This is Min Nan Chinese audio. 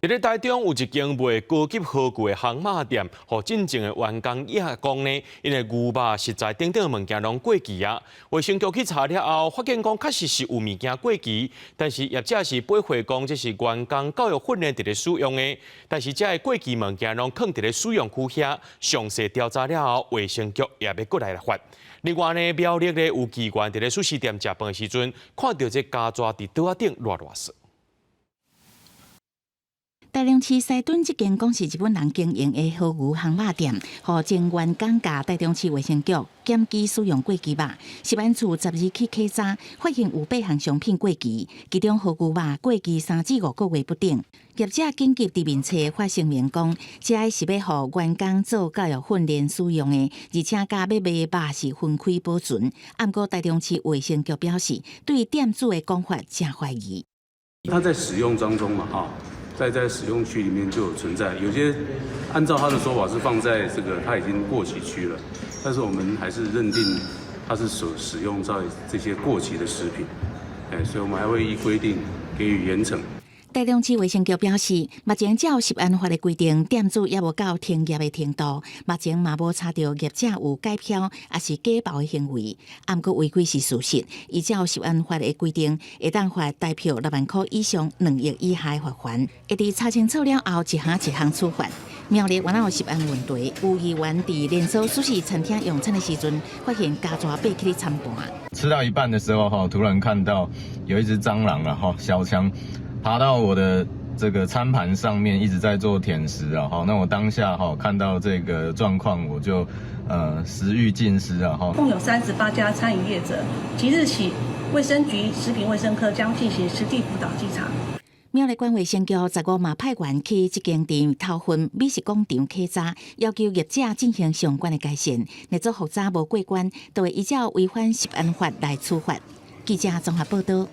佇咧台中有一間賣高級和牛的烘肉店，予進前的員工伊講呢，𪜶的牛肉食材等等的物件攏過期啊。衛生局去查了後，發現講確實是有物件過期，但是業者是駁回講這是員工教育訓練佇咧使用的，但是這个過期物件攏囥佇咧使用區遐，詳細調查了後，衛生局也欲過來來罰。另外呢，苗栗咧有議員佇咧壽司店食飯的時陣，看著這焦蛇佇桌仔頂賴賴踅。台中市西屯這間講是日本人經營的和牛烘肉店，予前員工共台中市衛生局檢舉使用過期肉。食安處十二去稽查，發現有八項商品過期，其中和牛肉過期3至5個月不等。業者緊急佇面冊發聲明講，這个是欲予員工做教育訓練使用的，而且佮欲賣肉是分開保存。毋過台中市衛生局表示，對店主的講法誠懷疑。他在使用當中嘛，哈。在使用區裡面就有存在，有些按照他的說法是放在這個他已經過期區了，但是我們還是認定他是所使用在這些過期的食品，哎，所以我們還會依規定給予嚴懲。台中市衛生局表示，目前照食安法的規定，店主猶無到停業的程度，目前嘛無查著業者有改標抑是假包的行為，毋過違規是事實。依照食安法的規定，會當罰台票6萬箍以上2億以下的罰鍰，會佇查清楚了後，一項一項處罰。苗栗原來有食安問題，有議員佇連鎖壽司餐廳用餐的時陣，發現焦蛇爬起咧餐盤。吃到一半的時候，哈，突然看到有一隻蟑螂了，哈，小強。爬到我的這個餐盤上面，一直在做舔食啊！哈，那我當下哈看到這個狀況，我就食欲盡失啊！哈，共有38家餐飲業者，即日起，衛生局食品衛生科將進行實地輔導稽查。苗栗縣衛生局十五嘛派員去這間店頭份美食廣場稽查，要求業者進行相關的改善。若做復查無過關，就會依照違反食安法來處罰。記者綜合報道。